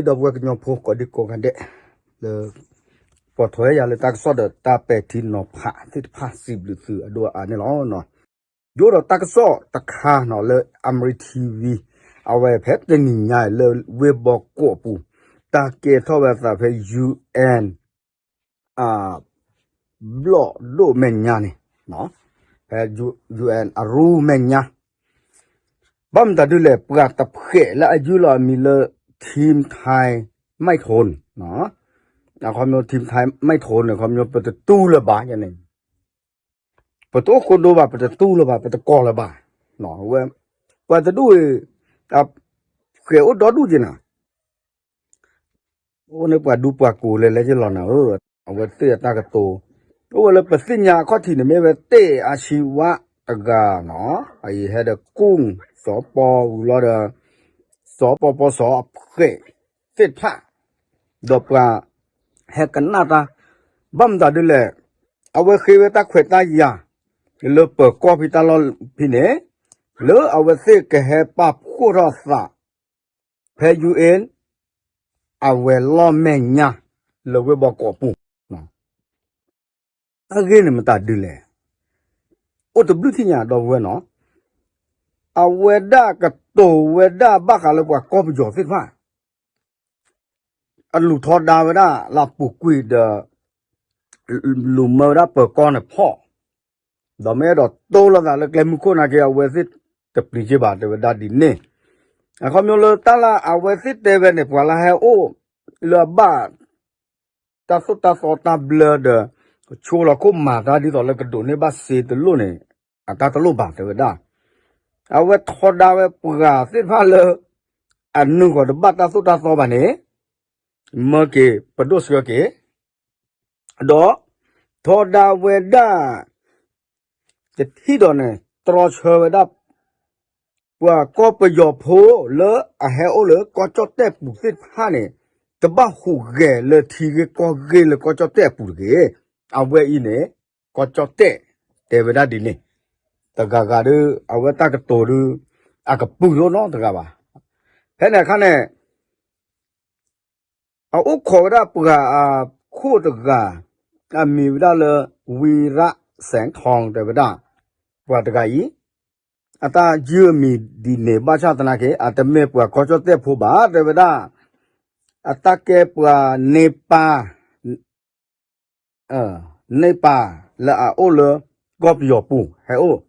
ဒီပုၢ်ဝဲၢ်ကညီဖိကိးဒံကိးဂၤဒဲး လၢ ပိာ်ထွဲယၤလၢတၢ်ကစီၣ်ဒီးတၢ်ပဲာ်ထံနီၤဖးသ့ၣ်တဖၣ် စံးဘျုးသုအဒိၣ်အါန့ၣ်လီၤ. ယအိၣ်ဒီးတၢ်ကစီၣ်တခါနီၤ လၢ Amri T V အဝဲဖဲတနံၤညါလၢဝ့ၢ်ဘီကီးပူၤ တၢ်ကဲထီၣ်ဝဲအသးဖဲ U N ဘျီၣ်ဒိၣ်မဲာ်ညါန့ၣ် ဖဲ U N အရူမဲာ်ညါ ဘၣ်မတၤဒ်လဲၣ် ပှၤတဖှဲးလၢအယုၢ်လီၤအမံၤလၢ Team Thai မိုက်ထို အခီပညီ Team Thai မိုက်ထိုန့ၣ် အခီပညီ ပတတူၢ်လၢၤဘၣ်န့ၣ် ပတအိၣ်ဃိဒိဘၣ် ပတတူၢ်လၢၤဘၣ် ပတကိးလၢၤဘၣ် ဝဲ ပှၤတဒူၣ်အံၤ ဃဲၤအိၣ်ဒီဒူၣ်က့ၤနၤ အိၣ်န့ၣ်ပှၤဒူပှၤကိးလဲၤလဲၤက့ၤလီၤနၤဧၢ, အဝဲသ့ၣ်အတၢ်ကတိၤ အိၣ်ဝဲလၢပသ့ၣ်ညါအခီၣ်ထံးန့ၣ် မ့ၢ်ဝဲတ့ၢ်အါဆံဝါတဂၤနီၤ, အအံၤဟဲဒီးကူၣ် စီၤပီဝံၤလီၤဒီး စီၤပီပီစီၤအဖှဲးသ့ၣ်တဖၣ် ဒီးပှၤဟဲကနၣ်တၢ် ဘၣ်မတၤဒ်လဲၣ်, အဝဲဃ့ဝဲတၢ်ခွဲးတၢ်ယာ် လၢပၢၤကီၢ်ဖံတၢ်လီၢ်ဖံန့ၣ် လၢအဝဲသ့ၣ်ကဟဲပာ်ဖှိၣ်ထီၣ်အသး ဖဲ U N အဝဲလီၢ်မဲာ်ညါ လၢဝ့ၢ်ဘီကီးပူၤ အဂ့ၢ်န့ၣ်မတၤဒ်လဲၣ်, အိၣ်တဘျုးထံၣ်ညါဒီပုၢ်ဝဲၢ်နီၤ, အဝဲဒၣ်ကတိၤဝဲဒၣ်ဘၣ်ဃးလၢပှၤကီၢ်ပယီၤသ့ၣ်တဖၣ် အလူၤထီဒါဝဲဒၣ်လၢပူၤကွံာ်ဒီး လူၤမၢဝဲဒၣ်ပၢၤကီၢ်န့ၣ်ဖီၣ်, ဒီးမ့ၢ်အဲၣ်ဒိးတိလိာ်သးလၢကျဲမုၢ်ခိၣ်နာ်က့ အဝဲသ့ၣ်တပျံၤက့ၤဘၣ် တဲဝဲဒၣ်ဒ်န့ၣ်, အခီပညီလၢတၢ်လၢအဝဲသ့ၣ်တဲဝဲန့ၣ် ပှၤလၢဟဲအိၣ်လၢအဘၣ် တၢ်သိၣ်တၢ်သီတၢ်ဘျၢဒီး ဆိလီၤခိၣ်မၤတၢ်ဒ်သိးလၢကဒိးန့ၢ်ဘၣ်စ့တလိၣ်န့ၣ် အတၢ်တလိၣ်ဘၣ်တဲဝဲဒၣ်, အဝဲထီဒါဝဲပှၤသ့ၣ်တဖၣ်လၢ အနုာ်ဃီၤတဘၣ်တၢ်သိၣ်တၢ်သီဘၣ်န့ၣ် မၢက့ၤပဒိၣ်ဆှၢက့ၤ ဒီး ထီဒါဝဲဒၣ် တထံၣ်ဒီးန့ၣ် တြီဆၢဝဲဒၣ် ပှၤကီၢ်ပယီၤဖိလၢအဟဲအိၣ်လၢကီၢ်ကၠီၣ်တဲၣ်ပူၤသ့ၣ်တဖၣ်န့ၣ် တဘၣ်ဟူးဂဲၤလၢထံဂ့ၢ်ကီၢ်ဂ့ၢ်လၢကီၢ်ကၠီၣ်တဲၣ်အပူၤတဂ့ၤ. အဝဲအံၤန့ၣ် ကီၢ်ကၠီၣ်တဲၣ် တဲဝဲဒၣ်ဒ်န့ၣ်, တဂၤဂၤဒီး အဝဲတၢ်ကတိၤဒီး အကပုာ်ဒိၣ်နီတဂၤဘၣ်. ဖဲန့ၣ်အခါန့ၣ် အအိၣ်ခိးဝဲဒၣ်ပှၤအခိၣ်တဂၤ အမံၤဝဲဒၣ်လၢ ဝံရၣ်စဲးထီ တဲဝဲဒၣ်, ပှၤတဂၤအံၤ အတၢ်ယုၢ်အမံၤဒ်န့ၣ် ဘၣ်ဆၣ်သနာ်က့ အတမ့ၢ်ပှၤကီၢ်ကၠီၣ်တဲၣ်ဖိဘၣ် တဲဝဲဒၣ်, အတၢ်ကဲပှၤန့ၢ်ပၢ် န့ၢ်ပၢ်လၢအအိၣ်လၢကီၢ်ပယီၤပူၤ ဟဲအိၣ်,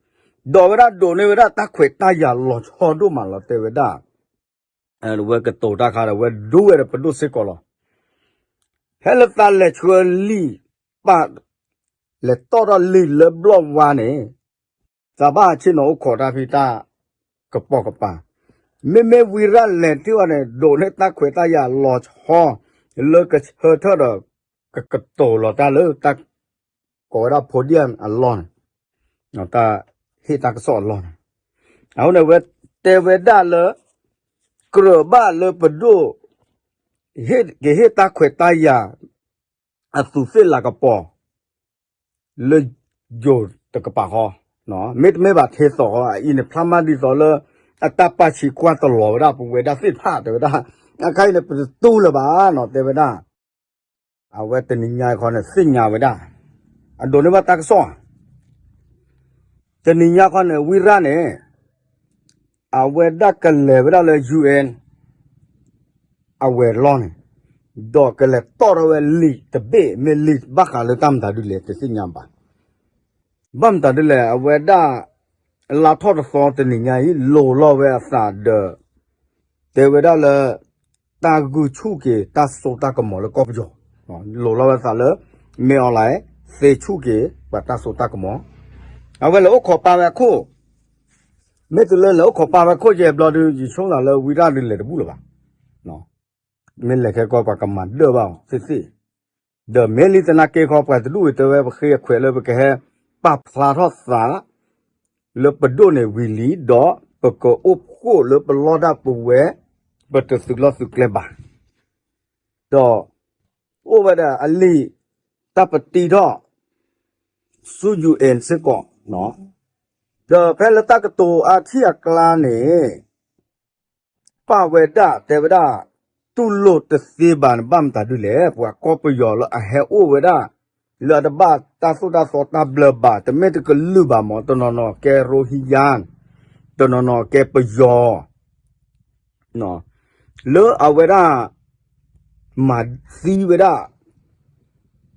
ဒီးဝဲဒၣ်ဒိးန့ၢ်ဝဲဒၣ်တၢ်ခွဲးတၢ်ယာ်လီၤဆီဒိၣ်မးလီၤ တဲဝဲဒၣ် ဝဲကတိၤတၢ်ခါဒီး ဝဲဒိဝဲဒီးပဒိၣ်စ့ၢ်ကီးလီၤ. ဖဲလၢသးလဲၤဆှၢလံာ်ပာ် လဲၤတီၣ်ထီၣ်လံာ်လၢဘျီၣ်ဝါန့ၣ် သးဘၣ်ဟးဆ့ၣ်နီၤအိၣ်ခိးတၢ်ဖံးတၢ်ကပီၤကပၤ, မ့မ့ၢ်ဝံရၣ်လဲၤထံၣ်အီၤန့ၣ် ဒိးန့ၢ်တၢ်ခွဲးတၢ်ယာ်လီၤဆီ လၢကဆၢထၢၣ်ဒီး ကကတိၤလီၤတၢ်လၢတၢ် ကိးဝဲဒၣ် podium အလီၢ်န့ၣ်, တၢ်ဟ့ၣ်တၢ်ကစီၣ်အလီၢ်န့ၣ်, အဃိန့ၣ် ဝဲတဲဝဲဒၣ်လၢ ကြၢးဘၣ်လၢပဒိၣ် ဟ့ၣ်ကဟ့ၣ်တၢ်ခွဲးတၢ်ယာ် အသူးသ့ၣ်လၤကပီၤ လၢယိၤတကပၤဃီ, မ့တမ့ၢ်ဘၣ်ထဲသိးဃီ အအံၤန့ၣ် ဖျါမးဒ်သိးလၢ အတၢ်ပာ်ဆံးကွၢ်တလီၤဝဲဒၣ် ပဝဲဒၣ်သ့ၣ်တဖၣ်တဲဝဲဒၣ်, အခါအံၤန့ၣ် ပတတူၢ်လၢၤဘၣ်နီၤ တဲဝဲဒၣ် အဝဲတနံၤညါခီန့ၣ် သ့ၣ်ညါဝဲဒၣ်, အဒိးန့ၢ်ဘၣ်တၢ်ကစီၣ်, တနံၤညါခီန့ၣ် ဝံရၣ်န့ၣ် အဝဲဒၣ်ကလဲၤဝဲဒၣ်လၢ UN အဝဲၤလီၢ်န့ၣ်, ဒီးကလဲၤတီၣ်ထီၣ်ဝဲလံာ်တဘ့ၣ် မ့ၢ်လံာ်ဘၣ်ဃးလၢတၢ်မတၤဒ်လဲၣ် တသ့ၣ်ညါဘၣ်. ဘၣ်မတၤဒ်လဲၣ် အဝဲဒၣ် လါထီၣ်တသီတနံၤညါအံၤ လိၤလီၤဝဲအသးဒီး တဲဝဲဒၣ်လၢ တၢ်ဂုာ်ဆူၣ်က့ၤတၢ်စိတၢ်ကမီၤလၢကီၢ်ပယီၤ, လိၤလီၤဝဲအသးလၢ မင်းအောင်လှိုင် သ့ဆူၣ်က့ၤ ပှၤတၢ်စိတၢ်ကမီၤ, အဝဲလဲၤအိၣ်ခိးပၢ်ဝဲအခိၣ်, မ့ၢ်တုၤလၢလဲၤအိၣ်ခိးပၢ်ဝဲခိၣ်ယဲၢ်ဘျီဒုး ယဆိကမိၣ်လၢဝံရၣ်ဒုးလဲၤတဘူၣ်လၢၤဘၣ်, မ့ၢ်လဲၤခဲကီးပှၤကမၤဒၢၣ်ဘၣ်အီၤသ့ၣ်သ့ၣ်, ဒီးမ့ၢ်လံသနာ်က့ခီ ပှၤတဒူၣ်အံၤတဲဝဲ ပဃ့အခွဲးလၢပကဟဲ ပာ်ဖျါထီၣ်သး လၢပဒိၣ်န့ၣ်ဝံၤလံ ဒီးပကအိၣ်ဖှိၣ်လၢပလီၢ်ဒၣ်ပဝဲ ပတသုးလီၢ်သုးကျဲဘၣ်, ဒီး အိၣ်ဝဲဒၣ်အလံာ် တၢ်ပတံထီၣ် ဆူ UN စ့ၢ်ကီး, ဒီးဖဲလၢတၢ်ကတိၤအါထံၣ်အကျါန့ၣ် ပာ်ဝဲဒၣ်တဲဝဲဒၣ် တူၢ်လိာ်တသ့ဘၣ်န့ၣ် ဘၣ်မတၤဒုလဲၣ်. ပှၤကီၢ်ပယီၤလၢအဟဲအိၣ်ဝဲဒၣ် လၢအတဘၣ်တၢ်သိၣ်တၢ်သီတၢ်ဘျၢဘၣ် တမ့ၢ်တကလုာ်ဘၣ်မး, တနီၤနီၤကဲ Rohingya, တနီၤနီၤကဲပယီၤ လၢအဝဲဒၣ် မၤသံဝဲဒၣ်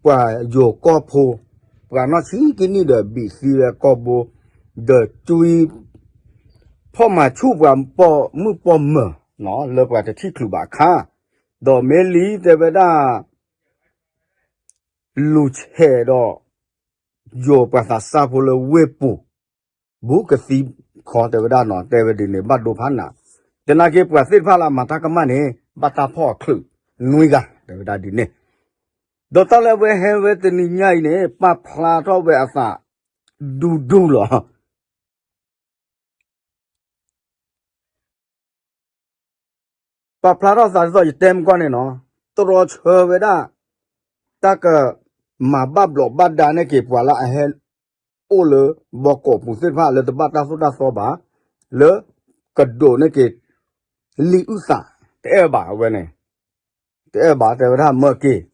ပှၤယိၤကီၢ်ဖိ, ပှၤနီၢ်ဆံကနံၣ်ဒီးဘံၣ်သံဝဲကီၢ်ဘိ, ဒီးကွံ ဖီၣ်မၤဆူၣ်ပှၤပိာ်မုၣ်ပိာ်မၢၤ လၢပှၤတထံၣ်ချုးဘၣ်အခါ, ဒီးမ့ၢ်လံတဲဝဲဒၣ် လူၤဆဲးဒီး ယိၤပှၤသးစၢ်ဖိလၢဝ့ၢ်ပူၤ ဘူးကသံခီတဲဝဲဒၣ်နီၤ, တဲဝဲဒ်န့ၣ် ဘၣ်ဒိဖးနး, သနာ်က့ပှၤသ့ၣ်တဖၣ်လၢအမၤတၢ်ကမၣ်န့ၣ် ဘၣ်တၢ်ဖီၣ်အချုးနွံဂၤ တဲဝဲဒၣ်ဒ်န့ၣ်, ဒီးတၢ်လၢအဝဲဟဲဝဲတနံၤညါအံၤန့ၣ် ပာ်ဖျါထီၣ်ဝဲအသး ဒူဒူလီၤ. ပာ်ဖျါထီၣ်သးဒ်သိးယတဲမကီၢ်န့ၣ်နီၤ, တြီဆၢဝဲဒၣ် တၢ်ကမၤဘၣ်ဘျီးဘၣ်ဒါန့ၢ်က့ၤပှၤလၢအဟဲ အိၣ်လၢဘီကီးပူၤသ့ၣ်တဖၣ်လၢတဘၣ်တၢ်သိၣ်တၢ်သီဘၣ်, လၢကဒိးန့ၢ်က့ၤ လံာ်အုၣ်သး, တအဲၣ်ဘၣ်အဝဲန့ၣ်, တအဲၣ်ဘၣ်တဲဝဲဒၣ်မၢက့ၤ,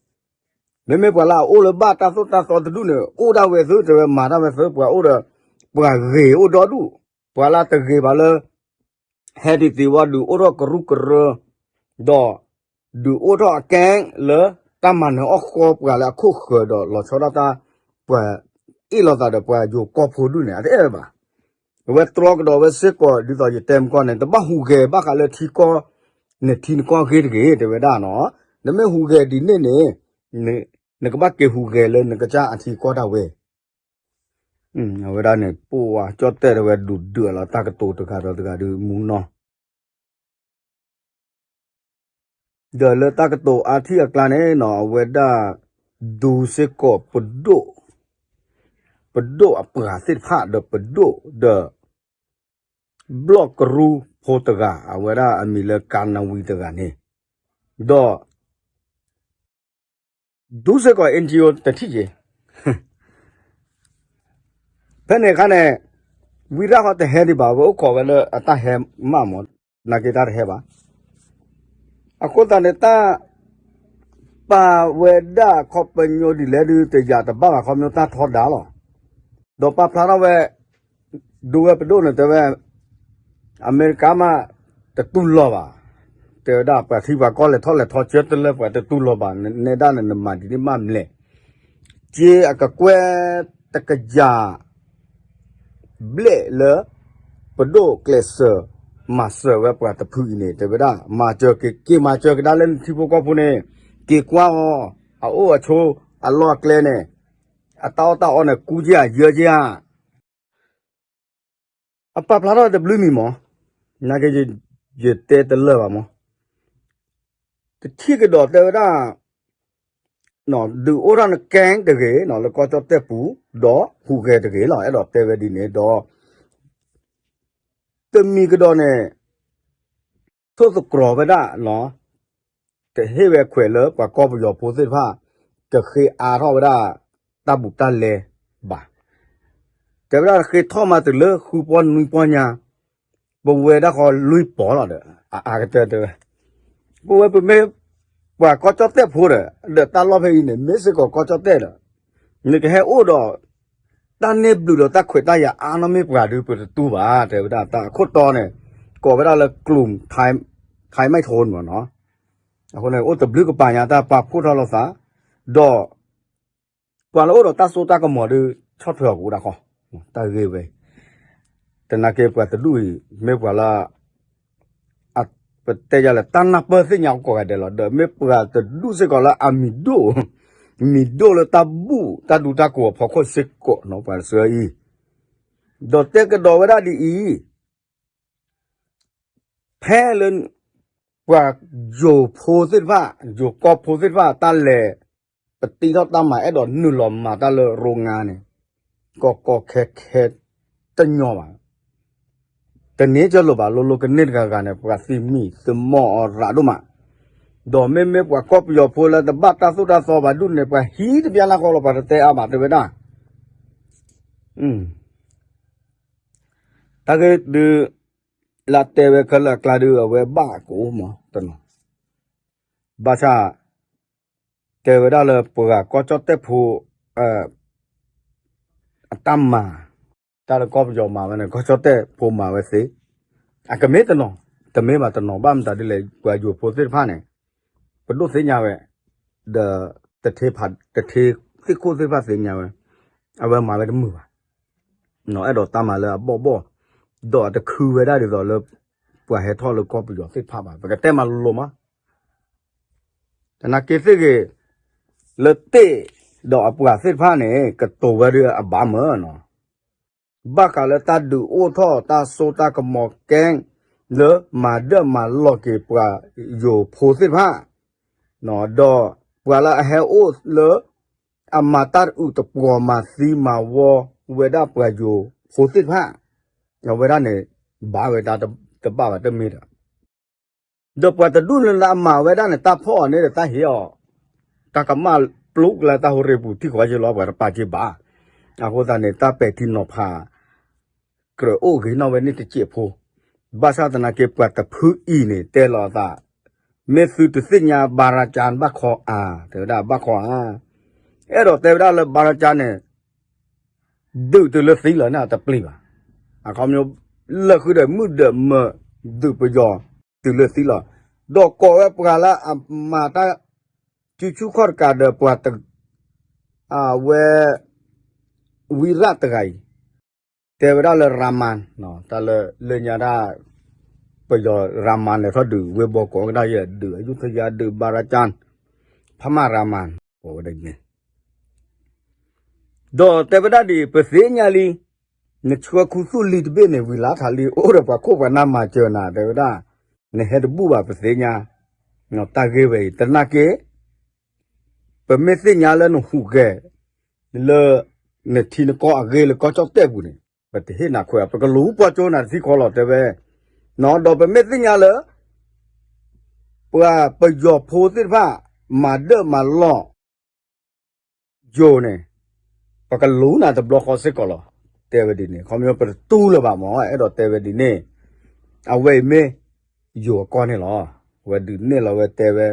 မ့မ့ၢ်ပှၤလၢအအိၣ်လၢဘၣ်တၢ်သိၣ်တၢ်သီတဒူၣ်န့ၣ် အိၣ်ဒၣ်ဝဲသု တဲဝဲမၤတၢ်ဝဲသု ပှၤအိၣ်ဒီး ပှၤဂ့ၤအိၣ်ဒီဒူၣ်, ပှၤလၢတဂ့ၤဘၣ်လၢ ဟဲတံၤသ့ဝဲဒုးအိၣ်ထီၣ်ကရူၢ်ကရၢ, ဒီးဒုးအိၣ်ထီၣ်အကဲလၢတၢ်မၤနၢၤအီၣ်ဃီပှၤလၢအခိၣ်ဃၢၤဒီးလီၤဆီဒၣ်တၢ် ပှၤအ့ၣ်လိာ်သးဒီးပှၤယိၤကီၢ်ဖိဒူၣ်န့ၣ် အတအဲၣ်ဘၣ်. အဝဲတြီကဒီးဝဲစ့ၢ်ကီးဒ်သိးယတဲမကီၢ်န့ၣ် တဘၣ်ဟူးဂဲၤဘၣ်ဃးလၢထံကီၢ် နထံနကီၢ်ဂ့ၤတဂ့ၤ တဲဝဲဒၣ်နီၤ, နမ့ၢ်ဟူးဂဲၤဒ်န့ၣ်န့ၣ် နကဘၣ်က့ၤဟူးဂဲၤလၢနကစၢ်အထံကီၢ်ဒၣ်ဝဲ အဝဲဒၣ်န့ၣ် ပှၤကၠီၣ်တဲၣ်တဝဲဒုးဒုးလီၤတၢ်ကတိၤတဂၤဒီးတဂၤဒုးမူနီၤ, ဒီးလၢတၢ်ကတိၤအါထံၣ်အကျါန့ၣ်နီၤ အဝဲဒၣ် ဒူစ့ၢ်ကီးပဒိၣ်, ပဒိၣ်အပှၤသ့ၣ်တဖၣ်ဒီးပဒိၣ်ဒီး ဘျီၣ်ကရူၢ်ဖိတဂၤ အဝဲဒၣ်အမံၤလၢကၤနဝံတဂၤန့ၣ်, ဒီး ဒူစ့ၢ်ကီး NGO တထံၣ်က့ၤ ဖဲန့ၣ်အခါန့ၣ် ဝံရၣ်ဃီတဟဲဒံးဘၣ် အဝဲအိၣ်ခိးဝဲလၢအတၢ်ဟဲမးမး နာ်က့တၢ်တဟဲဘၣ်. အဃိသတးန့ၣ် တၢ်ပာ်ဝဲဒၣ်ခီပညီဒ်လဲၣ်ဒုး တယာ်တဘၣ်ဘၣ် ခီပညီတၢ်ထီဒါလီၤ. ဒီးပာ်ဖျါထီၣ်ဝဲ ဒိဝဲပဒိၣ်န့ၣ်တဲဝဲ အမဲရကၤမး တတူၢ်လိာ်ဘၣ်. တဲဝဲဒၣ်ပှၤထံပှၤကီၢ်လဲၤထီၣ်လဲၤထီကၢတလၢပှၤတတူၢ်လိာ်ဘၣ် နဲဒၣ်န့ၣ် နမၤဒ်န့ၣ်မးမလဲၣ်. က့အကကွဲၢ်တကယၤ ဘျဲၣ်လၢ ပဒိၣ်ကျဲးစၢး မၤစၢၤဝဲပှၤတဖုအံၤန့ၣ် တဲဝဲဒၣ် မၤစၢၤက့ၤ က့ၤမၤစၢၤကဒါလၢနထံဖိကီၢ်ဖိန့ၣ် က့ၤကွၢ်အီၤ အအိၣ်အဆိး အလီၢ်အကျဲန့ၣ် အတၢ်အီၣ်တၢ်အီန့ၣ် ကူက့ၤဧါ ယၢက့ၤဧါ အပာ်ဖျါထီၣ်တဘျုးမံၤမး, နာ်က့ ယတဲတလၢာ်ဘၣ်မး, တထံၣ်ကဒီးတဲဝဲဒၣ် ဒုးအိၣ်ထီၣ်နကဲတဂ့ၤ လၢကီၢ်ကၠီၣ်တဲၣ်ပူၤ ဒီးဟူးဂဲၤတဂ့ၤလီၤ. အဲၣ်ဒိးတဲဝဲဒ်န့ၣ်ဒီး တမံၤကဒီးန့ၣ် ထိၣ်သတြီၤဝဲဒၣ် တဟ့ၣ်ဝဲခွဲးလၢပှၤကီၢ်ပယီၤဖိသ့ၣ်တဖၣ် ကဃ့အါထီၣ်ဝဲဒၣ် တၢ်ဘူးတၢ်လဲဘၣ်. တဲဝဲဒၣ်ဃ့ထီၣ်မၤတုၤလၢဃုပီနွံပီညါ ပဝဲဒၣ်ဃီလွံၢ်ပီၤလီၤဒီး အအါကတၢၢ်တဲဝဲ, ပဝဲပမ့ၢ်ပှၤကီၢ်ကၠီၣ်တဲၣ်ဖိဒီး ဒီးတၢ်လီၢ်ဖဲအံၤန့ၣ် မ့ၢ်စ့ၢ်ကီးကီၢ်ကၠီၣ်တဲၣ်ဒီး နကဟဲအိၣ်ဒီး တၢ်န့ၢ်ဘျုးဒီးတၢ်ခွဲးတၢ်ယာ်အါနီၢ်မ့ၢ်ပှၤဒုး ပတတူၢ်ဘၣ် တဲဝဲဒၣ် တၢ်အခိၣ်တီန့ၣ် ကိးဝဲဒၣ်လၢ กลุ่มไทยไม่ทน မးနီၤ. အဃိန့ၣ် အိၣ်တဘျုးကပၤညါတၢ်ပာ်ဖှိၣ်ထီၣ်လိာ်သး ဒီး ပှၤလၢအိၣ်ဒီးတၢ်စိတၢ်ကမီၤဒုး ဆီၣ်ထွဲအီၤကအိၣ်ဒၣ်ဃီ, တၢ်ဂ့ၢ်ဝဲ တနာ်က့ပှၤတဒူၣ်အံၤ မ့ၢ်ပှၤလၢ ပတဲယၤလဲၣ် တၢ်နၢ်ပၢၢ်သ့ၣ်ညါကိးဂၤဒဲးလီၤ. ဒီးမ့ၢ်ပှၤတဒူၣ်စ့ၢ်ကီးလၢအမံၤဒိၣ်, မံၤဒိၣ်လၢတၢ်ဘူၣ်တၢ်ဒူတၢ်ကိးအဖီခိၣ်စ့ၢ်ကီးနီၤ ပှၤတဆၢအံၤ, ဒီးတဲကဒီးဝဲဒၣ်ဒ်အံၤ ဖဲလၢ ပှၤယိၤဖိသ့ၣ်တဖၣ် ယိၤကီၢ်ဖိသ့ၣ်တဖၣ် တၢ်လဲၤ ပတံထီၣ်တၢ်မၤအဲၣ်ဒိးနုာ်လီၤမၤတၢ်လၢရိငါန့ၣ် ကီကီခဲခဲတညီဘၣ်. တန့ၢ်ကၢလိာ်ဘၣ် လိၤလိၤကန့ၢ်တဂၤဂၤန့ၣ် ပှၤသံမံၤသမီၣ်အီၤရးဒိၣ်မး, ဒီးမ့မ့ၢ်ပှၤကီၢ်ပယီၤဖိလၢတဘၣ်တၢ်သိၣ်တၢ်သီဘၣ်ဒူၣ်န့ၣ် ပှၤဟံးတဘျါလၢဃီလီၤ ပှၤတတဲအါဘၣ် တဲဝဲဒၣ် တၢ်ဂ့ၢ်ဒုး လၢတဲဝဲခဲလၢာ်အကျါဒုး အဝဲဘၣ်ကအိၣ်မးတနီၤ, ဘၣ်ဆၣ် တဲဝဲဒၣ်လၢပှၤကီၢ်ကၠီၣ်တဲၣ်ဖိ အတၢ်မၤ တၢ်လၢကီၢ်ပယီၤမၤဝဲန့ၣ် ကီၢ်ကၠီၣ်တဲၣ်ဖိမၤဝဲသ့, အကမ့ၢ်တနီၤ, တမ့ၢ်ဘၣ်တနီၤဘၣ်မတၤဒ်လဲၣ် ပှၤယိၤဖိသ့ၣ်တဖၣ်န့ၣ် ပဒိၣ်သ့ၣ်ညါဝဲ, ဒီး တထ့ဖး တထ့သ့ၣ်ခိၣ်သ့ၣ်တဖၣ်သ့ၣ်ညါဝဲ, အဝဲမၤဝဲတမုာ်ဘၣ်, အဲၣ်ဒိးတၢ်မၤလၢအဘီၣ်ဘီၣ်, ဒီးအတခုဝဲဒၣ်ဒ်သိးလၢ ပှၤဟဲထီၣ်လၢကီၢ်ပယီၤသ့ၣ်တဖၣ်ဘၣ် ပကတဲမၤလိၤလိၤမး သနာ်က့သ့ၣ်ဂ့ၤ လၢတ့ၢ်ဒီးအပှၤသ့ၣ်တဖၣ်န့ၣ် ကတိၤဝဲဒၣ်အဘၣ်မၢ်နီၤ, ဘၣ်ဃးလၢတၢ်ဒုးအိၣ်ထီၣ်တၢ်စိတၢ်ကမီၤကဲ လၢမၤဒၢၣ်မၤလီၤက့ၤပှၤယိၤဖိသ့ၣ်တဖၣ်, ဒီးပှၤလၢအဟဲအိၣ်လၢ အမၤတၢ်တအုးတပှီၤမၤသံမၤဝီဝဲဒၣ်ပှၤယိၤဖိသ့ၣ်တဖၣ်, အဝဲဒၣ်န့ၣ် ဘၣ်ဝဲဒၣ်တဘၣ်ဘၣ်တမ့ၢ်ဒီး ဒီးပှၤတဒူၣ်လၢအမၤဝဲဒၣ်န့ၣ် တၢ်ဖီၣ်အီၤန့ၣ်ဒီးတၢ်ဟ့ၣ်အီၤ, တၢ်ကမၣ်ပျူၤလၢတၢ်ဟိရ့ပူၤထံၣ်ဃီယလီၤ ပှၤတပာ်က့ၤဘၣ်, အဃိသတးန့ၣ် တၢ်ပဲာ်ထံနီၤဖး ကြၢးအိၣ်ဂ့ၤနီၣ်ဝဲန့ၣ်တစဲးဖိ, ဘၣ်ဆၣ်သနာ်က့ပှၤတဖုအံၤန့ၣ် တဲလီၤအသး, မ့ၢ်သုတသ့ၣ်ညါဘၤရၤကၠါဘၣ်ခီဧါ, တဲဝဲဒၣ်ဘၣ်ခီဧါ, အဲၣ်ဒိးတဲဝဲဒၣ်လၢဘၤရၤကၠါန့ၣ် ဒုးတုၤလၢသံလီၤန့ၣ် အတပျံၤဘၣ်. အခီပညီ လၢဃုာ်ဒီးမုၣ်ဒီးမၢၤ ဒုးပယီၤတုၤလၢသံလီၤ. ဒီးကိးဝဲပှၤလၢအမၤတၢ်စုဆူၣ်ခီၣ်တကးဒီးပှၤတ အဝဲ ဝံရၣ်တဂၤအံၤ တဲဝဲဒၣ်လၢရၤမၢၣ် တၢ်လၢ လၢညါဒၣ် ပယီၤရၤမၢၣ်လဲၤထီၣ်ဒုးဝ့ၢ်ဘီကီးကဒါယဲၢ် ဒုးအယူထယၤ ဒုးဘၤရၤကၠါ ဖးမၢ်ရၤမၢၣ် ကိးဝဲဒၣ်န့ၣ် ဒီးတဲဝဲဒၣ်ဒ်အံၤ ပသ့ၣ်ညါလံ, နဆှၢခူသူၣ်လံတဘ့ၣ်န့ၣ် ဝံၤလါထးလံ အိၣ်ဒီးပှၤခိၣ်ပှၤနၢ်မၤစၢၤနၤ တဲဝဲဒၣ်, နဟဲတဘူၣ်ဘၣ်ပသ့ၣ်ညါ, တၢ်ဂ့ၢ်ဝဲအံၤ သနာ်က့ ပမ့ၢ်သ့ၣ်ညါလၢနဟူးဂဲၤ လၢ နထံနကီၢ်အဂ့ၢ်လၢကီၢ်ကၠီၣ်တဲၣ်ပူၤန့ၣ် ပတဟ့ၣ်နၤခွဲး ပကလူၤပှၤကၠိနၤတထံၣ်ဃီလီၤ တဲဝဲ, ဒီးပမ့ၢ်သ့ၣ်ညါလၢ ပှၤပယီၤဖိသ့ၣ်တဖၣ် မၤဒၢၣ်မၤလီၢ် ယိၤန့ၣ် ပကလူၤနၤတဘျီဃီစ့ၢ်ကီးလီၤ, တဲဝဲဒ်န့ၣ် ခီပညီပတတူၢ်လၢၤဘၣ်မၢ် အဲၣ်ဒိးတဲဝဲဒ်န့ၣ်, အဝဲအံၤမ့ၢ် ယိၤအကီၢ်န့ၣ်လီၤ, ဝဲဒုးနဲၣ်လီၤဝဲတဲဝဲ,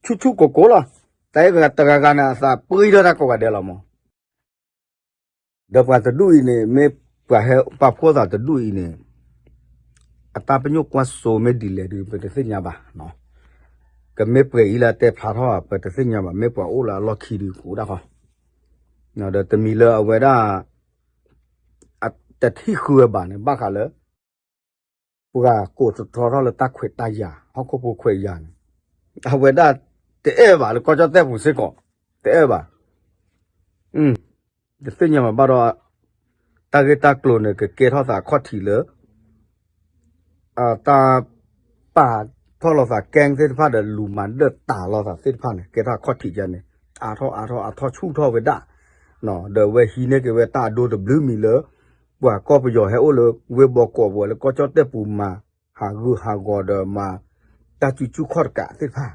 ဆူၣ်ဆူၣ်ကိၢ်ကိၢ်လီၤ, တၢ်အဲၣ်တဂၤဂၤန့ၣ် အသးပှံထီၣ်တၢ်ကိးဂၤဒဲးလီၤမၢ် ဒီးပှၤတဒူၣ်အံၤန့ၣ် မ့ၢ်ပှၤဟဲပာ်ဖှိၣ်သးတဒူၣ်အံၤန့ၣ် အတၢ်ပညိၣ်ကွၢ်စိမ့ၢ်ဒ်လဲၣ်ဒီး ပတသ့ၣ်ညါဘၣ်, ကမ့ၢ်ပှဲၤအံၤလၢအတဲဖျါထီၣ် ပတသ့ၣ်ညါဘၣ် မ့ၢ်ပှၤအိၣ်လၢအလီၢ်ခံဒီး ကအိၣ်ဒၣ်ဃီ, ဒီးတမံၤလၢအဝဲဒၣ် တထံၣ်ဃုဝဲဘၣ်န့ၣ် ဘၣ်ဃးလၢ ပှၤကိးတတြီထီၣ်လၢတၢ်ခွဲးတၢ်ယာ် ဟီၣ်ခိၣ်ဖိခွဲးယာ်န့ၣ် အဝဲဒၣ်တအဲၣ်ဘၣ်လၢကီၢ်ကၠီၣ်တဲၣ်ပူၤစ့ၢ်ကီး, တအဲၣ်ဘၣ်, တသ့ၣ်ညါဘၣ်ဘၣ်ဒီး တၢ်ဂ့ၢ်တၢ်ကျိၤန့ၣ် ကကဲထီၣ်သးအခီၣ်ထံးလၢ တၢ်ပာ်ထီၣ်လိာ်သးကဲသ့ၣ်တဖၣ်ဒီး လူၤမၤဒၢၣ်တၢ်လိာ်သးသ့ၣ်တဖၣ်န့ၣ် ကဲထီၣ်အခီၣ်ထံးယါန့ၣ် အါထီၣ်အါထီၣ်အါထီၣ်ဆူၣ်ထီၣ်ဝဲဒၣ်, ဒီးအဝဲဟံးန့ၢ်က့ၤဝဲတၢ်အဒိတဘျုးမံၤလၢ ပှၤကီၢ်ပယီၤဟဲအိၣ်လၢဝ့ၢ်ဘီကီးပူၤလၢကီၢ်ကၠီၣ်တဲၣ်ပူၤမၤ ဟးဂူာ်ဟးဂီၤဒီးမၤ တၢ်စုဆူၣ်ခီၣ်တကးသ့ၣ်တဖၣ်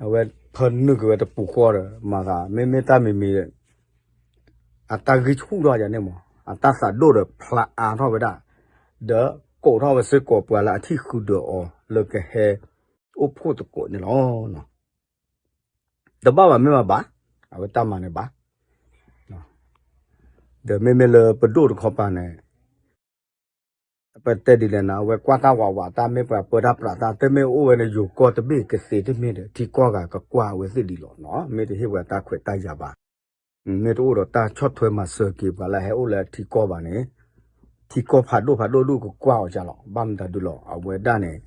အဝဲဖၢနုာ်က့ၤဝဲတပူၤဃီဒီး မၤသး မ့မ့ၢ်တၢ်မံၤမံၤ အတၢ်ဂံၢ်ဆူၣ်ထီၣ်ယါန့ၣ်မး အတၢ်သးဒိၣ်ဒီးဖျါအါထီၣ်ဝဲဒၣ်, ဒီးကိးထီၣ်ဝဲစ့ၢ်ကီးပှၤလၢအထံၣ်ဃုာ်ဒီးအီၤလၢကဟဲအိၣ်ဖှိၣ်သကိးန့ၣ်လီၤ. တဘၣ်ဘၣ်မ့ၢ်ဘၣ်ဘၣ်, အဝဲတၢ်မၤန့ၣ်ဘၣ်, ဒီးမ့မ့ၢ်လၢပဒိၣ်တခီပၤန့ၣ် ပတဲဒ်လဲၣ်န့ၣ် အဝဲကွၢ်တၢ်ဝးဝး တၢ်မ့ၢ်ပှၤပၢတၢ်ပြးတၢ် တမ့ၢ်အိၣ်ဝဲန့ၣ်ယိၤကီၢ်တဘ့ၣ်ကသ့တမ့ၢ်ဒီး ထံကီၢ်ဂၤကကွၢ်အဝဲသ့ၣ်ဒ်လီၤနီၤ မ့ၢ်တဟ့ၣ်ပှၤတၢ်ခွဲးတၢ်ယာ်ဘၣ်, မ့ၢ်တအိၣ်ဒီးတၢ်ဆီၣ်ထွဲမၤစၢၤက့ၤပှၤလၢဟဲအိၣ်လၢထံကီၢ်ဘၣ်န့ၣ်, ထံကီၢ်ဖးဒိၣ်ဖးဒိၣ်ဒုးကကွၢ်အီၤကလီၤ ဘၣ်မတၤဒုးလီၤ အဝဲဒၣ်န့ၣ်,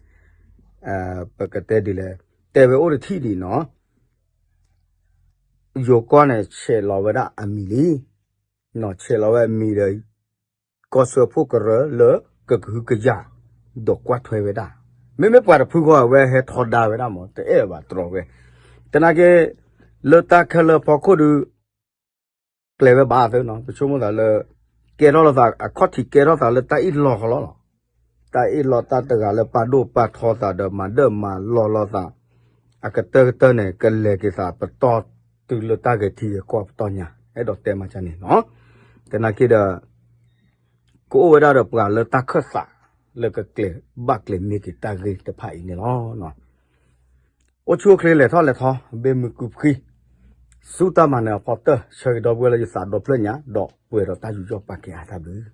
ပကတဲဒ်လဲၣ်, တဲဝဲအိၣ်တထံၣ်ဒံးနီၤ ယိၤကီၢ်န့ၣ် ဆဲးလီၤဝဲဒၣ်အမံၤလံ, ဆဲးလီၤဝဲအမံၤဒီး ကီၢ်စၢဖှိၣ်ကရၢလၢကကဟုကယာ် ဒီးကွၢ်ထွဲဝဲဒၣ်, မ့မ့ၢ်ပှၤတဖုဃီအဝဲဟဲထီဒါဝဲဒၣ်မး တအဲၣ်ဘၣ်တြီဝဲ, သနာ်က့ လၢတၢ်ခဲလၢာ်ဖီခိၣ်ဒုး ကျဲၤဝဲဘၣ်သ့နီၤ ပဆိကမိၣ်သးလၢ ကဲထီၣ်လိာ်သး အခီၣ်ထံးကဲထီၣ်သးလၢတၢ်အ့ၣ်လိာ်ဃီလီၤလီၤ. တၢ်အ့ၣ်လိာ်တၢ်တဂၤလၢပာ်ဒိၣ်ပာ်ထီသးဒီးမၤဒၢၣ်မၤလီၢ်လိာ်သး အကတၢၢ်ကတၢၢ်န့ၣ် ကလဲၤက့ၤသးပတီၢ်တုၤလၢတၢ်ဂဲၤထံဂဲၤကီၢ်ပတီၢ်ညါ အဲၣ်ဒိးတဲမးကန့ၣ်နီၤ. သနာ်က့ဒီး ကအိၣ်ဝဲဒၣ်ဒီးပှၤလၢတၢ်ခၢၣ်သး လၢကကျဲၤဘၣ်ကျဲၤမ့ၢ်က့ၤတၢ်ဂ့ၢ်တဖၣ်အံၤန့ၣ်လီၤ. အိၣ်ဆူၣ်အိၣ်ချ့ လဲၤထီၣ်လဲၤထီ ဘၣ်မုာ်ကုာ်ဖှံ ဆူတၢ်မၤနၢၤအဖီတၢၢ် ဆၢဂ့ၤဒီပုၢ်ဝဲၢ်လၢယသးဒီဖျၢၣ်ညါ ဒီးပှဲၤဒီးတၢ်ယူးယီၣ်ပာ်ကဲအါတၢ်ဘျုး